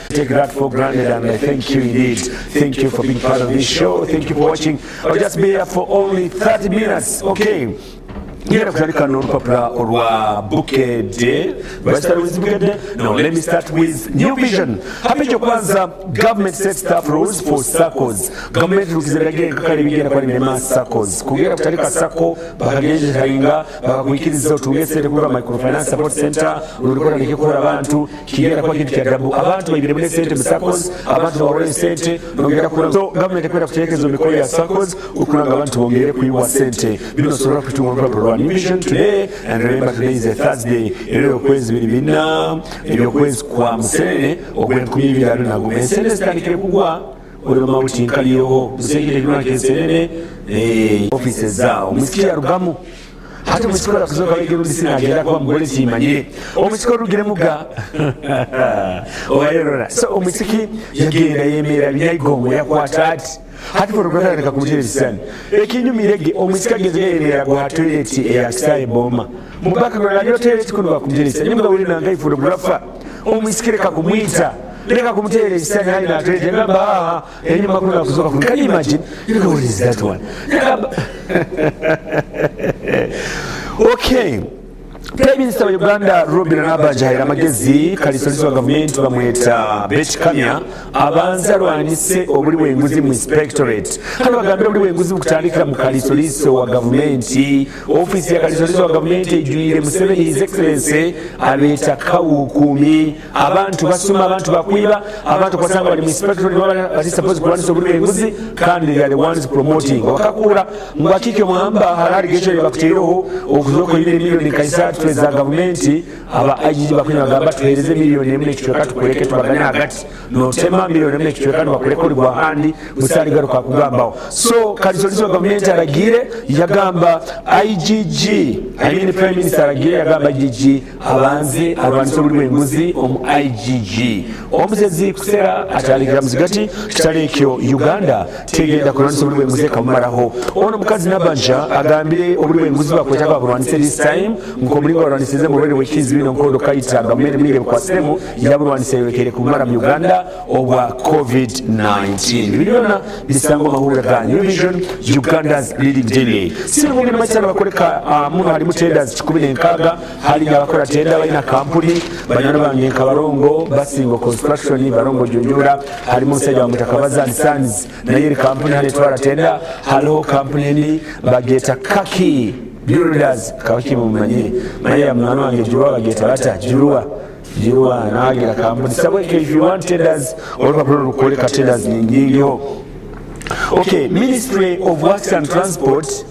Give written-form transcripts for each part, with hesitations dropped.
Take that for granted and I thank you indeed. Thank you for being part of this show. Thank you for watching. I'll just be here for only 30 minutes. Okay. Ngenda kutandika n'olupapula olwa Bukedde. Do I start with Bukedde? No, let me start with New Vision. Happy kwanza government set staff rules for SACCOs. Government lukize biragiro enkakali ebigenda kuba nibirema SACCOs. Kugenda kutandika SACCO bakagenjetaringa bakakwikiriza otunge sente kuruga microfinance support center rurikora nikikora abantu kigenda kuba kintu kya dabu abantu baibiremu nesente mu SACCOs abantu bawole esente nongera kura so government ekwenda kuterekeza emikoro ya SACCOs okuranga abantu bongere kuyiwa sente bino osobola kubitunga olupapula lwa New Vision today and remember today is a Thursday era okwezi biri bina ebyokwezi kwa musenene ogw'enkumi ibiri abiri na gumu esente zitandikire kugwa olwo mawuti nkaliyoho musekire kirwana kensenene eh, offices zaawo musiki yarugamu hati omusika olakuzoka wegera undi sinagenda kuba mugole kimanyire omusika orugire muga obayerora so omusiki yagenda yemera binyaigongo yakwata ati hati photographer kumutera ebisani ekinyumire ge omusika ageze yemera gwa toilet eya kisaye boma mubaka gwa toilet kuno bakumutera ebisani nyuma wuli nangai photographer omusiki leka kumwita leka kumutera ebisani hali na toilet yagamba enyuma kuna kuzoka can you imagine you know what is that one yagamba okay Prime Minister wa Uganda Robinah Nabbanja ahaire amagezi kalisoliso wa gavumenti bamweta Beti Kamya abanze arwanise obuli bw'enguzi mu inspectorate. Hano bagambire obuli bw'enguzi bukutandikira mu kalisoliso wa gavumenti. Ofiisi ya kalisoliso wa gavumenti ejwire Museveni His Excellency abeeta kawukuumi. Abantu basuma, abantu bakwiba, abantu kwasanga bali mu inspectorate bali supposed kulwanisa obuli bw'enguzi kandi they are the ones promoting. Wakakura ngu akike mwamba halali gesho bakuteereho okuzoka oyine miliyoni kaisatu eza gavumenti aba IGG bakunya bagamba tuhereze miliyoni emu n'ekicweka tukureke tubagane hagati notema miliyoni emu n'ekicweka nibakureka ori gwa handi busaali garuka kugambaho so kalisoliso wa gavumenti aragiire yagamba IGG I mean prime minister aragiire yagamba IGG abanze arwanise obuli bw'enguzi omu IGG omusezi kusera atandikira muzigati kitali ekyo Uganda tegenda kulwanisa obuli bw'enguzi ekamumaraho ono omukazi Nabanja agambire obuli bw'enguzi bakwetaaga baburwanise this time nk'omulingo barwanisize mu bulwaire bw'ekizi bino nkondo kaita gavumenti mulingo ebukwasiremu yaburwanisa eyolekere kumara mu Uganda obwa COVID-19 bino byona bisangwa amahurire ga New Vision Uganda's leading daily sirungi makyana bakoleka uh, muno halimu tenders kikumi n'enkaaga hali abakora tenda balina kampuni banywani bange nka barongo basingo construction barongo junjura halimu omusajja wa mutaka and sons naye eri kampuni hali etwara tenda haliho kampuni endi bageta kaki builders kaki mumanyire maye ya mwana wange juruwa bageta bata juruwa juruwa nagira kampuni sabweke if you want tenders olupapula lukoleka tenders nyingiho okay ministry of works and transport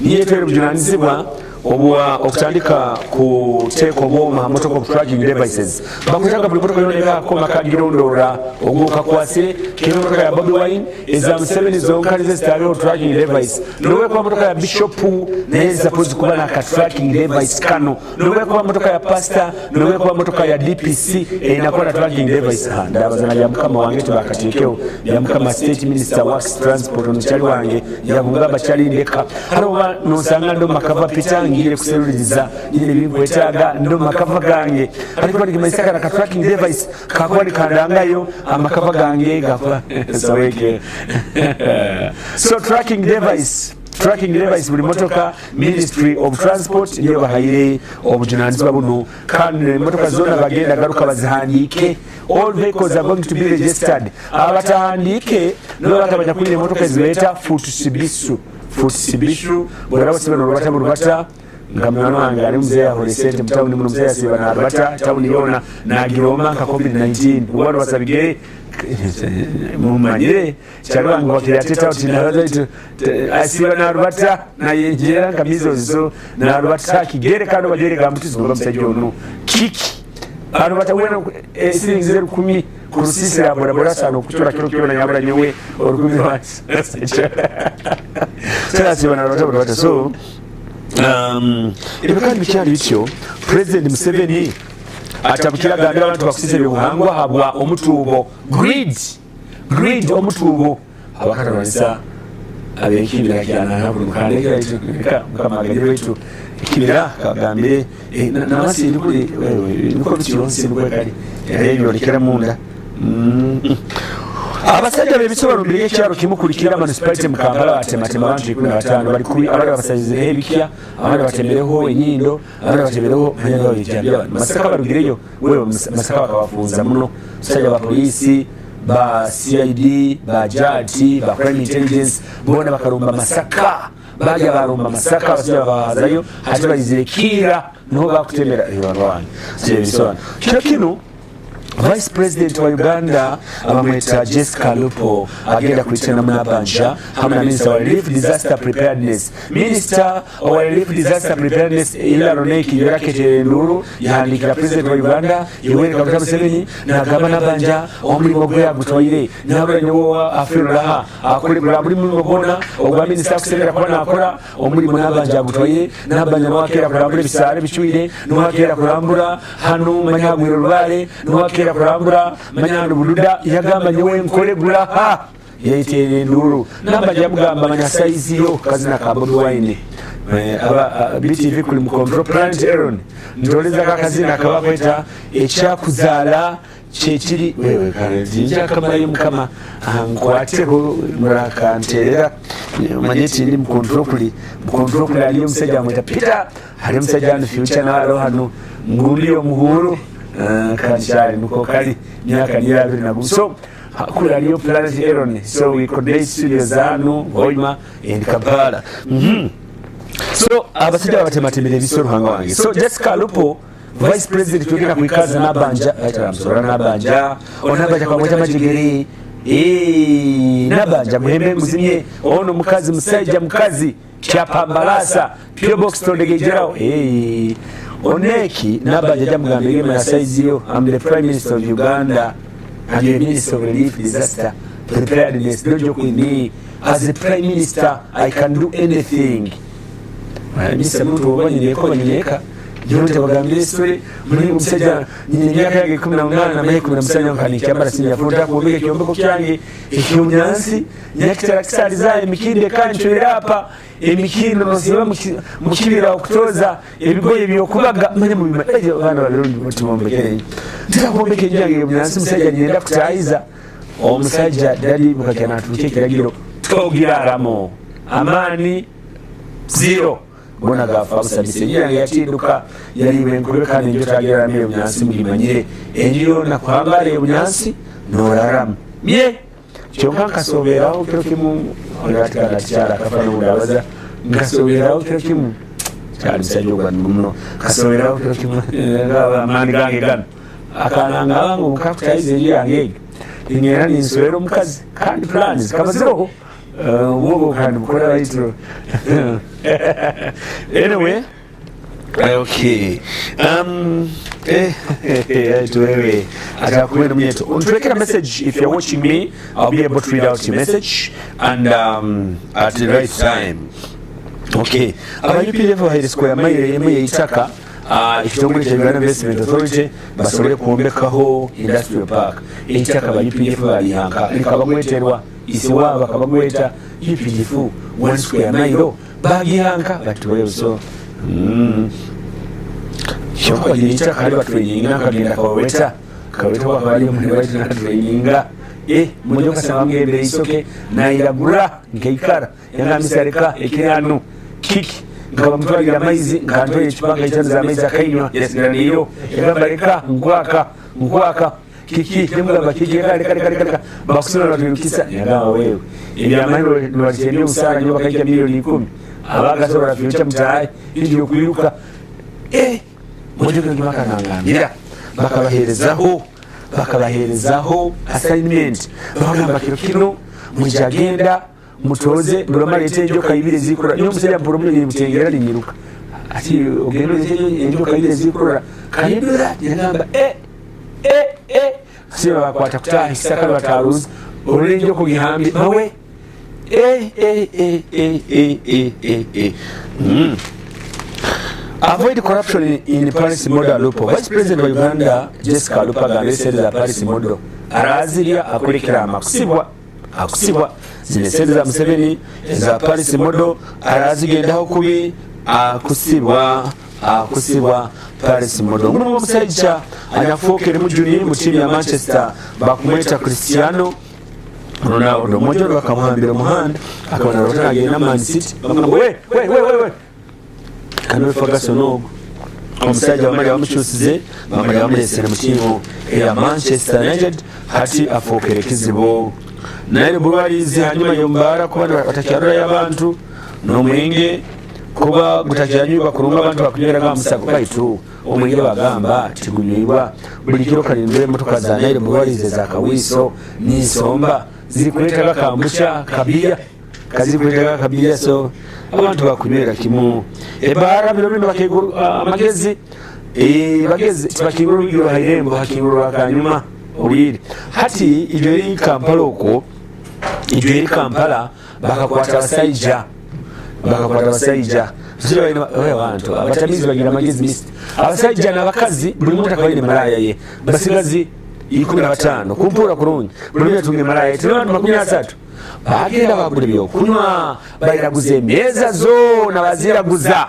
niyo etwere obujunanizibwa obwa okutandika kuteeka obwoma ha motoka of tracking devices bakwetaaga buli motoka yona eba akoma kagirondora ogwo kakwasire kebe motoka ya Bobi Wine eza Museveni zonka nizo zitabeho tracking device nobwekuba motoka ya Bishop naye supposed kuba naka tracking device kano nobwekuba motoka ya pastor nobwekuba motoka ya DPC erina kuba na tracking device ha ndabazana bya mukama wange tibakateekeho bya mukama state minister works transport omukyali wange yakugamba kyalindeka hano oba nosanga ndo makava pita ngire kuseruliriza nyine ebinkwetaaga ndo makava gange ariko nikimaisaka na ka tracking device kakuba nikandangayo amakava gange gakuba saweke so tracking device tracking device buli motoka ministry of transport niyo bahaire obujunanizibwa buno kandi emotoka zona bagenda garuka bazihandiike all vehicles are going to be registered abatahandiike nibo batabanya kunyina emotoka ezibeeta futusibisu futusibisu bweraba siba norubata murubata nga mwana wange ali muzeeyi ahola esente mu tawuni muno muzeeyi asiiba narubata tawuni yoona nagiromba nka covid-19 wano basabigere mumanyire kyali wange wakiri ateta uti asiiba narubata nayenjera nka measles so narubata kigere kandi obajwere gambuti oba musajja ono kiki arubata wena esiringi zerukumi ku rusisira bodaboda asana okucura kiro kyona nyabura nyowe orukumi rwasiiba narubata burubata so um, ebyo kandi bikyali bityo president museveni atabukira agambira abantu bakusisa ebyobuhangwa habwa omutuubo greed greed omutuubo abakatalwanisa abenkibira kyanana buli mukandekera mukama aganye baitu. Ekibira kagambire eh, na- namasindi kuri wewe niko bityo nsindi kwekali ebyorekera munda. Abasajja b'ebiso balumbireko ekyalo kimu ku Lukira Municipality mu Kampala batematema abantu 15 bali kubi abali babasazireho ebikya abandi batemereho enyindo abandi batemereho manya nabo bijambya abantu Masaka barugireyo wewe Masaka bakabafunza muno basajja ba poliisi ba CID ba JAT ba crime intelligence bona bakarumba Masaka bajya barumba Masaka abasajja babahazayo hati baizire Kiira niho bakutemera bantu bange kiro kinu Vice President wa Uganda abamweta Jessica Alupo agenda kuitana Munabanja hamwe na Minister wa Relief Disaster Preparedness. Minister wa Relief Disaster Preparedness Ila Roneki yaraketere enduru yahandikira President wa Uganda Yoweri Kaguta Museveni nagamba Nabanja omulimo gwe agutwaire nabura nyowe afiruraha akore buri mulimo gwona ogwa minister akusemera kuba nakora omulimo Nabanja agutwaire Nabanja niwakera kurambura ebisare bicwire niwakera kurambura hanu manya hagwire rubare niwakera kurambura manya hanu bududa yagamba nyowe nkore guraha yaiteera enduru Nabanja yamugamba manya saizi yo kazina ka Bobi Wine. Aba BTV kuli mu control planet Aaron ntoleza kakazina kabakweta ekyakuzaala kyekiri wewe njakamalayo mukama ankwateho murakanterera manye tindi mu control kuli mu control kuli aliyo omusajja amweta Peter hariyo omusajja hanu future nawe ariho hanu ngumbi omuhuru kankyali nuko kali myaka niyo abiri na gumu so kuli aliyo planet Aaron so we coordinate studios hanu Hoima and Kampala. So abasajja babatematemera ebiso Ruhanga wange. So Jessica Alupo Vice President twegenda kuikaza Nabanja aitara Nabanja onabanja kwa mweta majegere eh Nabanja muhembe nguzimye ono mukazi musajja mukazi kyapambalasa Pio box tondegejerawo eh oneki Nabanja jamugambye gema na size yo I'm the Prime Minister of Uganda and the Minister of Relief Disaster Preparedness. Don't joke with me. As the Prime Minister I can do anything. Misa muntu obanyineka obanyineka nyote bagambire story muri musajja nyine myaka yange 18 na maye 17 nkani kyambara sinyafuta kuombeka kyombeko kyange ekyomyansi nyakitarakisaliza emikinde kanchwera apa emikindo nosiba mukibira okutoza ebigoye byokubaga manye mubima abaana babirundi mutumombekere ntitakuombeka enju yange emyansi musajja nyenda kutayiza omusajja dadi bukakya natuuka ekiragiro togiraramo amaani zero gona gafa busabise enju yange yatinduka yaliibwa enkube kandi enju tagiraramu ebunyansi mugimanyire enju yona kuhambara ebunyansi noraramu mye kyonka nkasoberaho kiro kimu kyala akafa nobudabaza nkasoberaho kiro kimu kyali musajja ogwa muno kasoberaho kiro kimu amaani gange gano akananga abange omukakutayiza enju yange egyo ningenda ninsobera omukazi kandi plani zikaba ziroho obwogo kandi bukora baitro anyway okay wewe atakuwena munyeto untuwekera message if you're watching me I'll be able to read out your message and at the right time. Okay aba UPDF bahaire square mile emu yeitaka ekitongole kya Uganda Investment Authority basobole kwombekaho industrial park eitaka ba UPDF balihanka likabagweterwa isiwa bakabagweta UPDF 1 square mile bagihanka batuweyo so kyokka bagira eitaka ali batraininga nkagenda kawaweta kaweta wakabali omuntu baitu natraininga mmoja okasanga mugendera isoke nairagura nkeikara yangambisa reka ekiri kiki nkaba mutwalira amaizi nkantoya ekipa nkaitaniza amaizi akainywa yasigara niyo yagamba reka nkwaka nkwaka kiki nemugamba kiki reka reka reka reka bakusuna batwirukisa yagamba wewe ebyamaani nibatembya omusaara nyo bakaija milioni 10 abagasobola fyucha mutayi inji okwiruka mojokero kimakanangambira bakabaherezaho bakabaherezaho assignment bagamba kiro kino mujagenda mutoze muloma lete enjoka ibiri zikora nyo musajja mpuro munye mutengera linyiruka ati ogenda lete enjoka ibiri zikora can you do that yagamba siba bakwata kutaha kisaka bataruzi olule enjoka gihambi mawe Avoid corruption in Paris model Alupo. Vice President wa Uganda Jessica Alupo agambye sente za Paris model arazirya akulekera amakusibwa akusibwa zino sente za Museveni za Paris model arazigendaho kubi. Akusibwa akusibwa Paris Modo. Nguno omusaija anyakufookere mujuni mu tiimu ya Manchester bakumweta Cristiano Ronaldo. Omwojo onu bakamuhambira omuhanda akaba narota nagenda Man City bamugamba we we we we we Kanoe Ferguson ogu omusaija bamali bamukyusize bamali bamulesere mu tiimu eya Manchester United hati afookere kizibu. Naire Breweries hanyuma y'omubaara kuba batakyarorayo abantu n'omwenge kuba gutakyanywibwa kurungi abantu bakunyweraga aha musago baitu omwenge bagamba tigunywibwa buli kiro kanindura emotoka za Nile Breweries eza Kawiiso ninsomba zirikuretaga kambucha kabiya kazirikuretaga akabiya so abantu bakunywera kimu ebaara biro binu bakigura amagezi bagezi tibakingura orwigi rwa hairembo hakingura orwa kanyuma obwire hati ijo eri Kampala okwo ijo eri Kampala Bakakwata abasaija bakakwata abasaija abantu abatamizi bagira amagezi mist abasaija n'abakazi buli muntu akaba aine maraya ye basigazi 15 kumpura kurungi buli muntu atunga emaraya ye tuli abantu 30 bagenda bagura ebyokunywa bairaguza emeza zoona baziraguza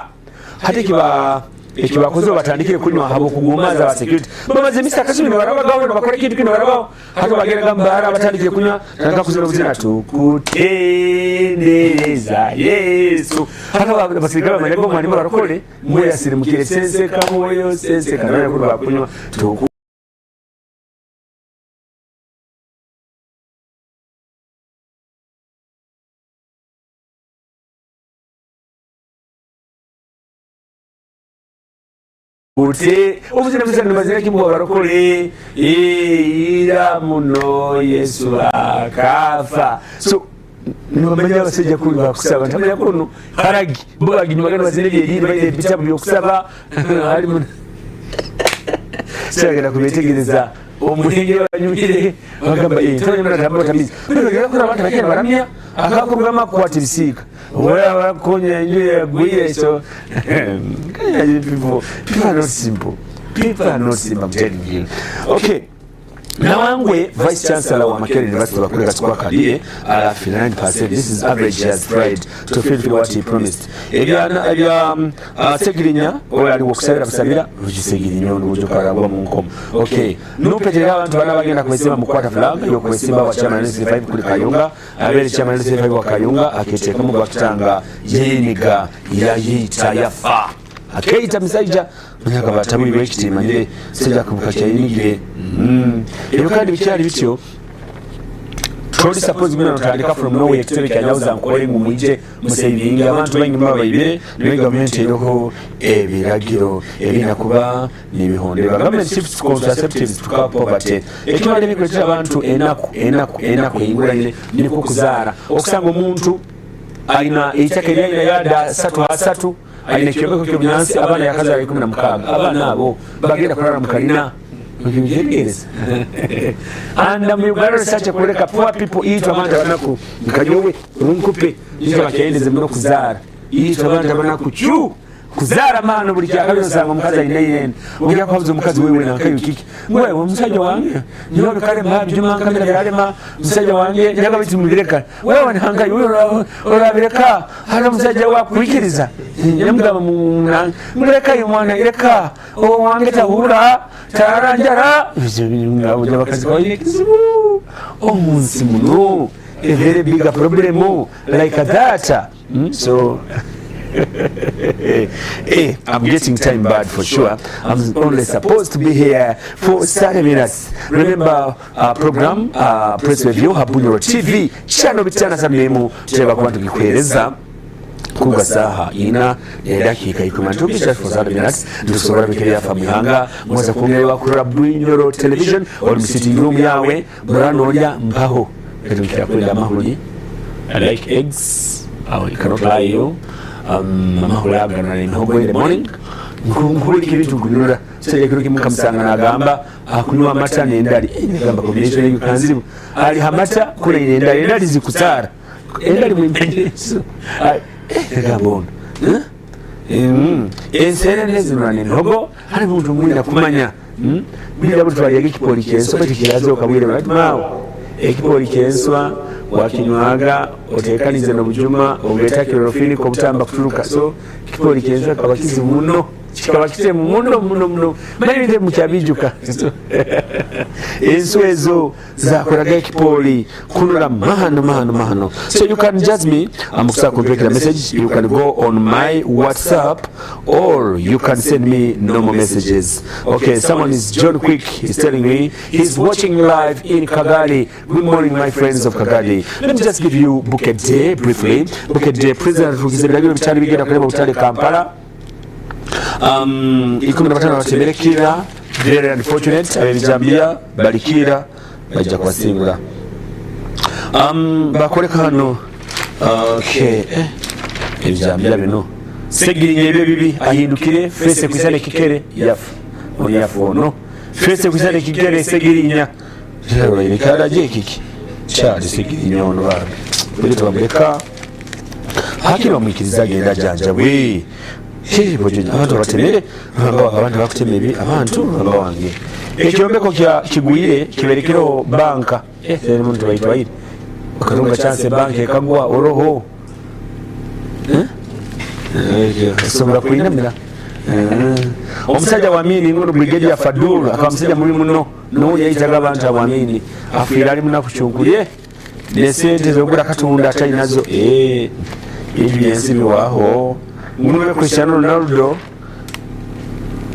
Hati ekiba ekibakoze batandikire kunywa habwokugumaza ba security bamaze emisi akasumi nibarabagaho nibakora ekintu kinu barabaho hati bagendaga mubara batandikire kunywa tandika kuzina obuzina tukutendereza Yesu hati abasirikale bamanyaga omwani barokole mwe yasirimukire senseka mwoyo senseka nawe kuri bakunywa tuku Ute obuzina buzina nibazina kimu abarokole ira muno Yesu akafa so nibamanya abasajja kuli bakusaba ntamanya kuno haragi bo baginywaga nibazina ebyediini baine ebitabu byokusaba hali muno siragenda kubetegereza omwenge banyumire bagamba ntamanya muno atamba batamizi bagenda kuri abantu bagenda baramya akakurugamu akukwata ebisiika Wakonya enju yagwire so people people are not simple. People are not simple, I'm telling you. Okay. Nawangwe Vice Chancellor wa Makerere University bakureka sikwakaliye ala 59% this is average he has tried to fulfill what he promised. Ebya ebya um, uh, Segirinya oyo ali okusabira busabira Rugi Segirinya ono bujo karagwa mu nkomo. Okay. Nupeterera abantu bana bagenda kwesimba mu kwata flag yo kwesimba wa chama NC5 kuli Kayunga Abeere chairman LC5 wa Kayunga aketeekamu gwakitanga yeeniga yayeyita yafa akeyita musaija myaka batabulirwa ekiti manyire musajja kubuka kyayenigire mm. Ebyo kandi bikyali bityo toli suppose guna notandika from nowhere ekitebe kyanyabuza nkole ngu mwije musavinge abantu baingi muba baibire naye gavumenti eriho ebiragiro ebirina kuba nibihonderwa government shifts contraceptives to curb poverty ekibadde bikuletera abantu enaku enaku enaku eyinguraine nikwo kuzaara okusanga omuntu aina eitaka eryaina yada satu hasatu aina ekyombeko kyobunyansi abaana yakazaara 16 abaana abo bagenda kurara mukalina and mu Uganda research ekureka poor people itwe abantu abanaku nkanyowe runkupe nikyo bakyayendeze muno kuzaara itwe abantu abanaku chu Kuzaara maano buli kyakabi osanga omukazi alina yena ogenda kuhabuza omukazi wewe nankayo kiki ngwe omusajja wange nyowe bikalema bijuma nkamira byalema omusajja wange nyaga bitu mubireka wewe nankayo wewe orabireka hata omusajja wakwikiriza nyamugamba muleka yo mwana reka owo wange tahura taranjara abakazi balina ekizibu omunsi muno a very big problem like that So, hey, I'm getting time bad for sure. I'm only supposed to be here for 30 minutes. Remember, uh, program uh, Press Review Habunyoro TV channel bitana samemu tureba kuba tukikuhereza kuga saha ina nedakiika ikumi ntukisha for 30 minutes nitusobora bikiri yafa muhanga muza kungerewa kurora Bunyoro Television oli mu sitting room yawe muranolya mpaho etukira kwenda amahuri I like eggs. I cannot lie you. Um, amahuri agana emihogo in the morning. Nkuhurika ebintu nkunura. Sajja kiro kimu kamusanga nagamba akunywa amata n'endali. Eh, nagamba combination eyo kanzibu. Ali hamata kule endali. Endali zikusaara. Endali mwimenyeso. Eh, nagamba ono. Eh? Mm. Ensenene zinura n'emihogo. Hali muntu mwina kumanya. Hmm? Bwira butwalyaga ekipoli kyenswa baitu kirazoka bwire bati mawo ekipoli kyenswa. Wakinywaga otekanize nobujuma obweta chlorophenic obutamba kuturuka so kipori kyenswa kikaba kizibu muno kikaba kitemu muno muno muno manya ebintu ebi mukyabijuka enswa ezo zakoraga ekipori kunura mahano mahano mahano so you can judge me amukusa kuntwekera message you can go on my whatsapp or you can send me normal messages okay someone is John Quick is telling me he's watching live in Kigali Good morning my friends of Kagadi. Let me just give you Bukedde briefly. Bukedde President atuukiza ebiragiro bitali bigenda kuleba butale Kampala. Um, 15 batemerekera very unfortunate ab'ebijambiya balikira bajja kubasingula. Um, bakoleka hano okay eh, ebijambiya bino Segirinya ebyo bibi ahindukire fese kwisana ekikere yafu ono yafu ono fese kwisana ekikere Segirinya Ekirala ekiki kyali Segirinya ono bambi buli tebamuleka hakiri bamwikiriza agenda ajanjabwe abantu babatemere abantu bakutema ebi abantu nga wange ekyombeko kya kigwire kiberekereho banka eh, muntu baitwaire okatunga chance banka ekagwa oroho eh? Eh, osobola kwinamira omusajja wamini ngono brigadier Fadul akaba musajja mubi muno Nuhu yayitaga abantu abo amini afiire ali munaku kyunkulye nesente zogula katonda atalinazo eh, ebintu byensi biwaho ngulube Cristiano Ronaldo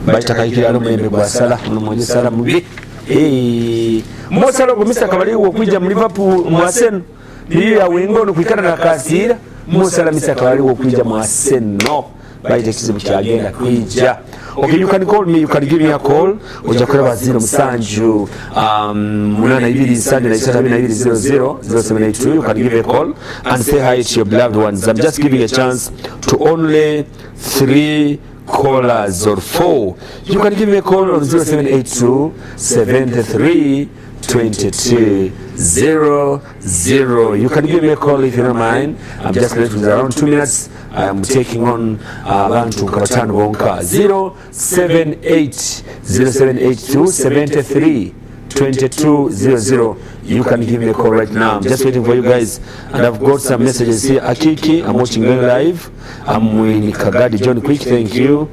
baita kaikira omulembe gwa Salah muno mwenye Salah mubi eh, Mo Salah ogumisa kabaliwo okwija mu Liverpool mu Arsenal biri yawenga ono kwikana na Kasira Mo Salah misa kabaliwo okwija mu Arsenal baita ekizibu kyagenda kwija okay you can call me you can give me a call ojja kulaba 0 musanju um, munana ibiri nsanje na isatu abiri na ibiri 00 0782 you can give a call and say hi to your beloved ones i'm just giving a chance to only three callers or four you can give me a call on 0782 73 22 00 you can give me a call if you don't mind i'm just left with around 2 minutes I am taking on uh, abantu uh, batano bonka 078 0782 73 2200 you can give me a call right now i'm just waiting for you guys and i've got some messages here akiki i'm watching you live i'm in kagadi john quick thank you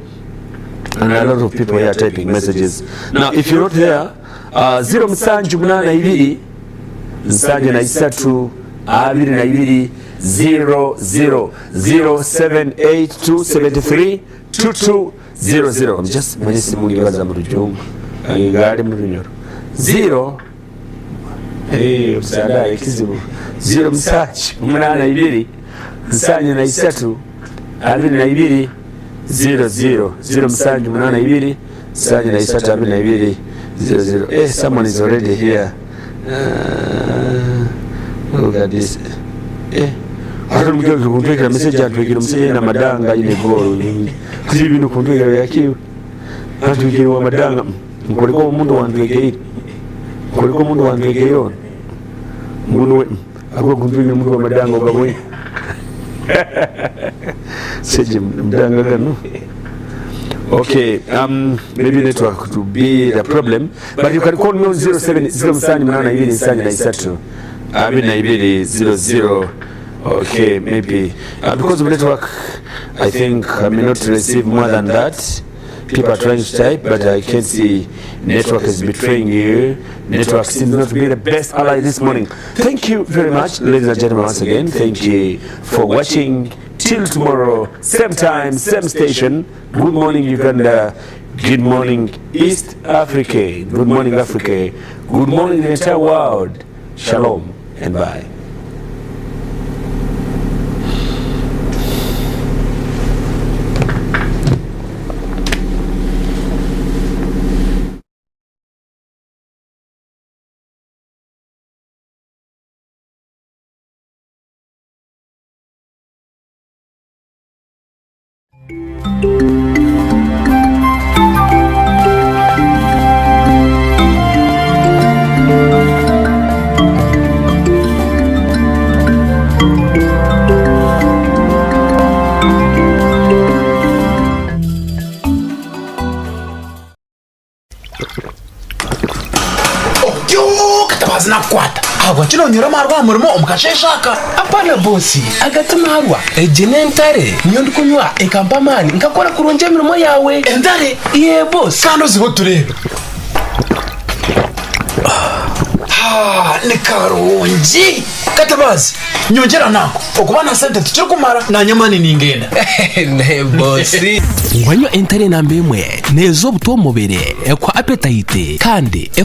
and a lot of people here typing messages now if you're not there uh, 0 musanju munana ibiri nsanju na isatu abiri na ibiri 0 0 0 7 8 2 73 2 2 0 0 just mwenye simu ngibaza mu rujungu ngali mu runyoro 0 eh msada ekizibu 0 musanju munana ibiri nsanju na isatu abiri na ibiri 0 0 0 musanju munana ibiri nsanju na isatu abiri na ibiri 0 0 eh someone is already here uh, look at this eh ate omugenzi kuntwekera message antwekera omusajja yena madanga ine golo kiri bino kuntwekera yakiwe antwekera wa madanga nkoleko omuntu wantwekeire nkoleko omuntu wantwekeire ono nguno we akuba kuntwekera omuntu wa madanga ogabwe seje mdanga gano Okay, um, maybe network to be the problem, but you can call me on 07 07 munana ibiri nsanyu na isatu abiri na ibiri 00. Okay, maybe uh, because of network, I think I may not receive more than that. People are trying to type, but I can't see. Network is betraying you. Network seems not to be the best ally this morning. Thank you very much, ladies and gentlemen, once again. Thank you for watching. Till tomorrow, same time, same station. Good morning, Uganda. Good morning, East Africa. Good morning, Africa. Good morning, the entire world. Shalom and bye. Okio katabazi nakukwata. Ahabwaki nonywera amarwa aha murimo omu kasheeshe aka? Apana bosi, aga ti marwa. Egi n'entare. Niyo ndikunywa ekampa amaani nkakora kurungi emirimo yaawe. Entare? Yee bosi. Kandi ozihe otureebe. Haa, ni karungi! Katabaazi, nyongyera nanku. Okuba na sente tikirikumara, naanye amaani ningenda. Naye bosi. Wanywa entare namba emwe, neeza obutwa omu mubiri, ekuha apetayiti kandi.